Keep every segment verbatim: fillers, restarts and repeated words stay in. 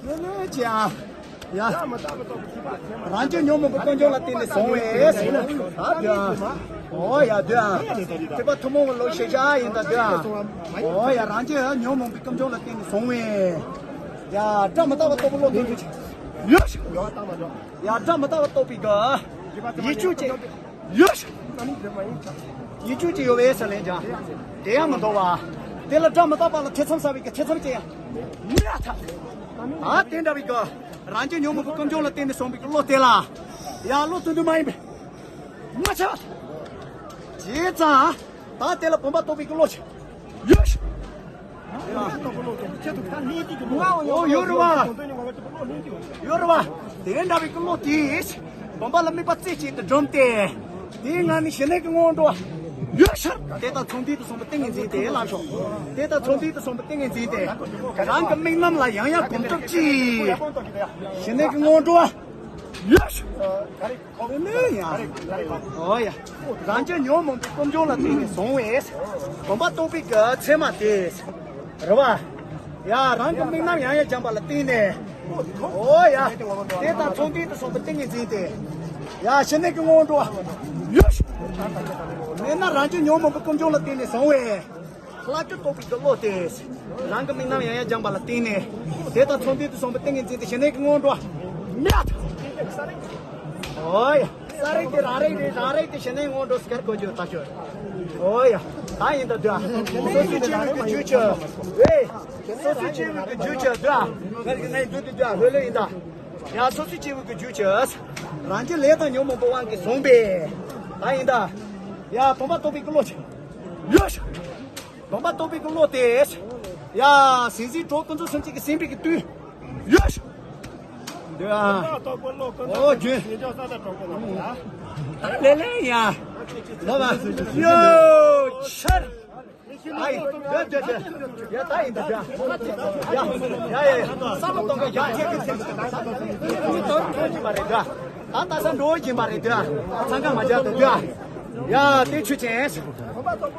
ལོས་ལོས་ཅི་ཨ། ཡ། རང་རྒྱུད་ཉོན་མོངས་པའི་ཀུན་འབྱུང་ལ་བརྟེན་ནས་བྱུང་བའི་ཟེར་ན། ད་དུ་ཨ། ཨོ་ཡ་དུ་ཨ། ཐེག་པ་ཐུན་མོང་གི་བློ་ཤེས་བྱ་ཡིན་ད་དུ་ཨ། ཨོ་ཡ་རང་རྒྱུད་ཉོན་མོངས་པའི་ཀུན་འབྱུང་ལ་བརྟེན་ནས་བྱུང་བའི། ཡ་སྒྲ་མི་རྟག་པ་རྟོགས་པའི་བློ་དེ་ཡོད། ཡ་སྒྲ་མི་རྟག་པ་རྟོགས་པའི་གི། ཡིད་སྤྱོད་ཅིག་ཡོད། ཡིད་སྤྱོད་ཅིག་ཡོད་པའི་ས་ལན་ཀྱང་། དེ་ཡང་མི་འདོར་བ། དེ་ལ་སྒྲ་མི་རྟག་པ་ལ་ཐེ་ཚོམ་ཟ་བའི་གི་ཐེ་ཚོམ་ཅིག་ཡང་། མི་ཡ་ཐ། ཨ་དེ་འདྲ་བའི་གི། རང་རྒྱུད་ཉོན་མོངས་པའི་ཀུན་འབྱུང་ལ་བརྟེན་ནས་བྱུང་བའི་གི་བློ་དེ་ལ། ཡ་བློ་དོན་དུ་མ་ཡིན་པའི། མ་ཆགས། བྱས་ཙང་། ད་དེ་ལ་བུམ་པ་རྟོགས་པའི་གི་བློ་ཆེ། ཡོད། ཨོ་ཡོད་རེད་བ། ཡོད་རེད་བ། དེ་འདྲ་བའི་ཀློང་དེས། བུམ་པ་ལ་དམིགས་པ་རྩེ་གཅིག་ཏུ་བསྒྲིམས་ཏེ། དེའི་ངང་ནས་ཞི་གནས་ཀྱི་ངོ་བོར་འགྲོ་བ། ཡོད་ཤར། དེ་དང་མཚུངས་ལྡན་དུ་སོང་བའི་ཏིང་ངེ་འཛིན་དེ་ལ་ཤོག་དེ་དང་མཚུངས་ལྡན་དུ་སོང་བའི་ཏིང་ངེ་འཛིན་དེ། རང་གི་དམིགས་རྣམ་ལ་ཡང་ཡང་གོམས་སྒྲིམ་གྱིས། ཞི་གནས་ཀྱི་ངོ་བོར་འགྲོ་བ། ཡོད་ཤར། ལེ་ལེ་ཡ། ཨོ་ཡ། རང་རྒྱུད་ཉོན་མོངས་པའི་ཀུན་འབྱུང་ལ་བརྟེན་ནས་བྱུང་བའི། བུམ་པ་རྟོགས་པའི་གི་མཚན་མ་དེ། རེད་བ། ཡ་རང་གི་དམིགས་རྣམ་ཡང་ཡང་སྦྱངས་པ་ལ་བརྟེན་ནས། ཨོ་ཡ། དེ་དང་མཚུངས་ལྡན་དུ་སོང་བའི་ཏིང་ངེ་འཛིན་དེ། ཡ་ཞི་གནས་ཀྱི་ངོ་བོར་འགྲོ་བ། ཡོད། མེད་ན་རང་རྒྱུད་ཉོན་མོངས་པའི་ཀུན་འབྱུང་ལ་བརྟེན་ནས་བྱུང་བའི། ལྷག་རྒྱུ་རྟོགས་པའི་གི་བློ་དེ། རང་གི་དམིགས་རྣམ་ཡང་ཡང་སྦྱངས་པ་ལ་བརྟེན་ནས། དེ་དང་མཚུངས་ལྡན་དུ་སོང་བའི་ཏིང་ངེ་འཛིན་དེ་ཞི་གནས་ཀྱི་ངོ་བོར་འགྲོ་བ། མེད། ཨོ་ཡ། ས་རིག་དེ་རང་རིག་རེད། རང་རིག་དེ་ཞི་གནས་ངོ་བོར་འགྲོ་ཟེར་གོ་རྒྱུ་ད་ཤོད། ཨོ་ཡ། ད་ཡིན་ད་དུ་ཨ། སོ་སོའི་སྐྱེ་བོའི་གི་རྒྱུད་ཀྱི། ཨེ། སོ་སོའི་སྐྱེ་བོའི་གི་རྒྱུད་ཀྱི་དུ་ཨ། ང་གི་ངའི་མདུན་དུ་དུ་ཨ་ལྷོད་ལྷོད་ཡིན་ད། ཡ་སོ་སོའི་སྐྱེ་བོའི་གི་རྒྱུད་ཀྱི། རང་རྒྱུད་ལས་དང་ཉོན་མོངས་པའི་དབང་གིས་བྱུང་བའི། ད་ཡིན་ད། ཡ་བུམ་པ་རྟོགས་པའི་གི་བློ་ཆེ། ཡོད་ཤག་བུམ་པ་རྟོགས་པའི་གི་བློ་དེ། ཡ། སེམས་ཅན་གྲོགས་ཀུན་རྫོབ་སེམས་ཅན་གྱི་སེམས་པའི་གི་དུས། ཡོད་ཤག་འདི་ཨ། ཨོ་རྒྱུན། ལེ་ལེ་ཡ། ལོ་མ། ཡོད་ཤར། ཨའི། ཡོད་ཡོད་ཡོད། ཡ་ད་ཡིན་ད་ཡ། ཡ་ཡ་ཡ། བསམ་བློ་གཏོང་གི་ཡ་ཁྱེད་ཀྱི་སེམས་ཀྱི་བསམ་བློ་གཏོང་གི་ཡིན་པ་རེད་ད། ད་ལྟ་ས་འགྲོ་གི་ཡིན་པ་རེད་ད། འཚང་ཁ་མ་རྒྱག་ད་ཡ། ཡ་དེ་ཆོས་ཅན།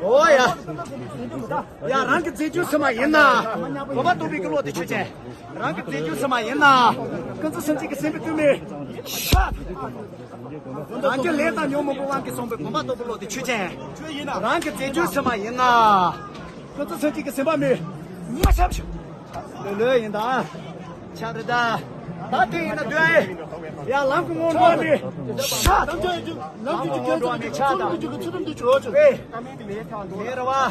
ཨོ་ཡ། ཡ་རང་གི་རྫས་རྒྱུད་ཕྱི་མ་ཡིན་ན། བུམ་པ་རྟོགས་པའི་གི་བློ་དེ་ཆོས་ཅན། རང་གི་རྫས་རྒྱུད་ཕྱི་མ་ཡིན་ན། ཀུན་རྫོབ་སེམས་ཅན་གྱི་སེམས་པའི་དུས་མིན། ཤ། རང་རྒྱུད་ལས་དང་ཉོན་མོངས་པའི་དབང་གིས་བྱུང་བའི་བུམ་པ་རྟོགས་པའི་བློ་དེ་ཆོས་ཅན། རང་གི་རྫས་རྒྱུད་ཕྱི་མ་ཡིན་ན། ཀུན་རྫོབ་སེམས་ཅན་གྱི་སེམས་པ་མིན། མ་ཁྱབ་ཤིག་ལོས་ལོས་ཡིན་ད། ཁྱབ་རེད་ད། ད་དེ་ཡིན་ན་དུ་ཨེ། ཡ་ལམ་གྱི་ངོ་འགྲོ་བ་མིན། ཤ། ལམ་གྱི་ངོ་འགྲོ་བ་མིན་ཆགས་ད། ཨེ། མེད་རེད་བ།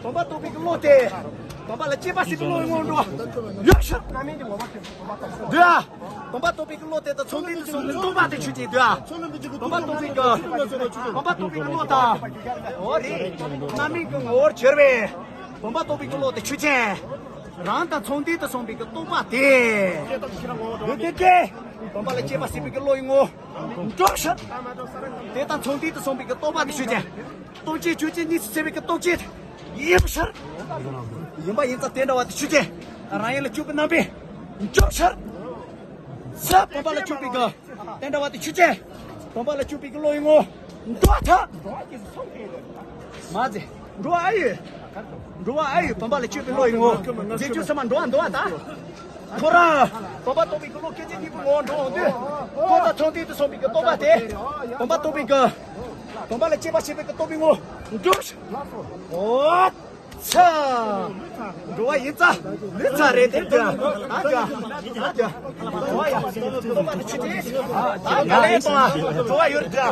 བུམ་པ་རྟོགས་པའི་གི་བློ་དེ། བུམ་པ་ལ་སྐྱེས་པ་སྲིད་པའི་བློ་ཡི་ངོ་འགྲོ་བ། ཡོད་ཤག་འདུག་ཨ། བུམ་པ་རྟོགས་པའི་གི་བློ་དེ་དང་མཚུངས་ལྡན་དུ་སོང་བའི་རྟོག་པ་དེ་ཆོས་ཅན་འདུག་ཨ། བུམ་པ་རྟོགས་པའི་གི། བུམ་པ་རྟོགས་པའི་གི་བློ་དང་། འོ་རེད། རྣམ་སྨིན་གྱི་ངོ་བོར་གྱུར་པའི། བུམ་པ་རྟོགས་པའི་གི་བློ་དེ་ཆོས་ཅན། རང་དང་མཚུངས་ལྡན་དུ་སོང་བའི་གི་རྟོག་པ་དེ། འདི་དེ་སྟེ། བུམ་པ་ལ་སྐྱེས་པ་སྲིད་པའི་གི་བློ་ཡི་ངོ་བོར་འགྲོ་ཤག་དེ་དང་མཚུངས་ལྡན་དུ་སོང་བའི་གི་རྟོག་པ་དེ་ཆོས་ཅན། རྟོག་བཅས་རྒྱུ་ཅན་གཉིས་སུ་ཕྱེ་བའི་གི་རྟོག་བཅས་ཡིན་ཤར། ཡིན་པ་ཡིན་ཙང་དེ་འདྲ་བ་དེ་ཆོས་ཅན། རང་ཡུལ་ལ་གྱུར་པའི་རྣམ་པས་འཇོག་ཤར། ས་བུམ་པ་ལ་གྱུར་པའི་གི། དེ་འདྲ་བ་དེ་ཆོས་ཅན། བུམ་པ་ལ་གྱུར་པའི་གི་བློ་ཡི་ངོ་བོར་འགྲོ་ཐལ། མ་ཟད་འགྲོ་ཨ་ཡོད། འགྲོ་བ་ཨ་ཡོད་བུམ་པ་ལ་གྱུར་པའི་བློ་ཡི་ངོ་བོར། རྫས་རྒྱུད་ཕྱི་མ་འགྲོ་བ་འདུག་བ་ད། ཁོ་རང་། བུམ་པ་རྟོགས་པའི་གི་བློ་སྐད་ཅིག་གཉིས་པོའི་ངོ་བོར་འགྲོ་འོང་དུས། ཁོ་དང་མཚུངས་ལྡན་དུ་སོང་བའི་གི་རྟོག་པ་དེ། བུམ་པ་རྟོགས་པའི་གི། བུམ་པ་ལ་སྐྱེས་པ་སྲིད་པའི་གི་རྟོག་པའི་ངོ་བོར་འགྲོ། ཨོ། ཚ། འགྲོ་བ་ཡིན་ཙང་། ལུས་ཚ་རེད་དེ་དུ། ཨ་ཅག་ཨ་ཅག་འགྲོ་བ་ཡ། ཆུ་དེ། ཨ་ཅག་ག་ལེ་ཏོ། འགྲོ་བ་ཡོད་དུ།